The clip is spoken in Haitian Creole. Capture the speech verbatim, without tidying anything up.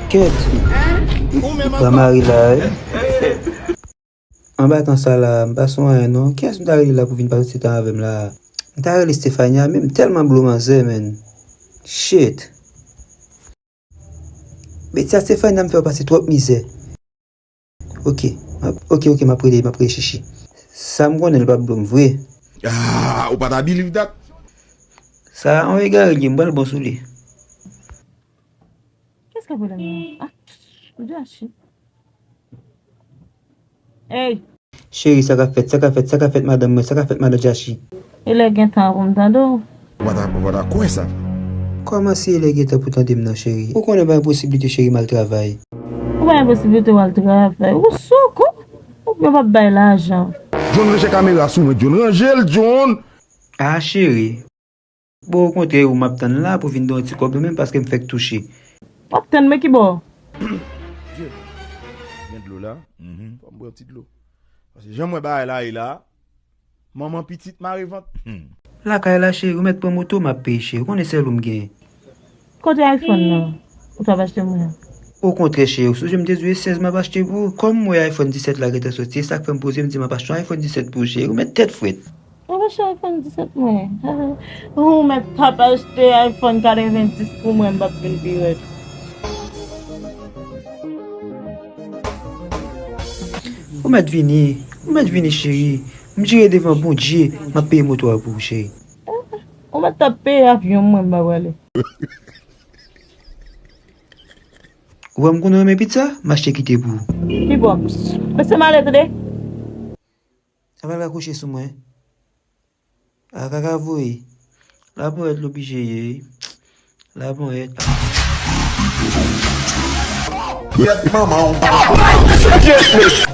Kèt. Ban mari la, wi. Anba tan sa la, m pa sou anyen non. Kiyès m ta rele la pou vin pase tan avè m la? M ta rele Stefania, men m tèlman blo manzè, menn. Shit. Beti a Stefania m fè w pase twòp mizè. Ok, m ap- ok, ok, m ap rele, m ap rele Chichi. Sa m konnen l p ap blo m vre. Ah, ou pa ta believe that? Sa a, on egare l ye, m pral bon sou li. Kiyès k ap rele m nan? Ah, Jachi. Ey! Cheri, sa k ap fèt, sa k ap fèt, sa k ap fèt madanm mwen, sa k ap fèt madan Jachi? E lè gen tan pou m tande w. Ou pa ta, ou pa ta kwè sa. Kòman si e lè gen tan pou tande m nan, cheri? Ou konnen pa gen posiblite, cheri, m al travay. Ou pa gen posiblite w al travay. Ou sou kou? Ou p ap bay lajan. John, ranje kamera sou mwen, John. Ranje l, John! Ah, cheri. Bon, okontrè, ou m ap tann la pou vin don ti kòb yo menm paske m fèk touche. W ap tann mwen ki bò? Dye, gen dlo la. Mhm. Fò m bwè yon ti dlo. Paske jan m wè bagay la ye la, manman pitit mare vant. Hmm. Lakay la, cheri, ou mèt pran moto, m ap peye, cheri. Ou konnen sèl ou m genyen. Kote iPhone nan? Ou t ap achte mwen? Okontrè, cheri, ou sonje m te di w e sèz m ap achte pou ou. Kòm m wè iPhone disèt la gentan soti, e sa k fè m poze m di m ap achte yon iPhone disèt pou ou, cheri. Ou mèt tèt frèt. M ap achte iPhone disèt mwen. Ou mèt t ap achte iPhone katrevendis pou mwen, m p ap vin pi rèd. Ou mèt vini, ou mèt vini, cheri. M jire devan Bondye, m ap peye moto a pou ou, cheri. Ou mèt t ap peye avyon mwen, m pa prale. Ou wè m konnen w renmen pizza, m achte kite pou ou. Ki bò? Mesye m ale, tande. Sa pral rakoche sou mwen. A kaka voye. Laponyèt l oblije ye, wi. Laponyèt. Kèt manman w.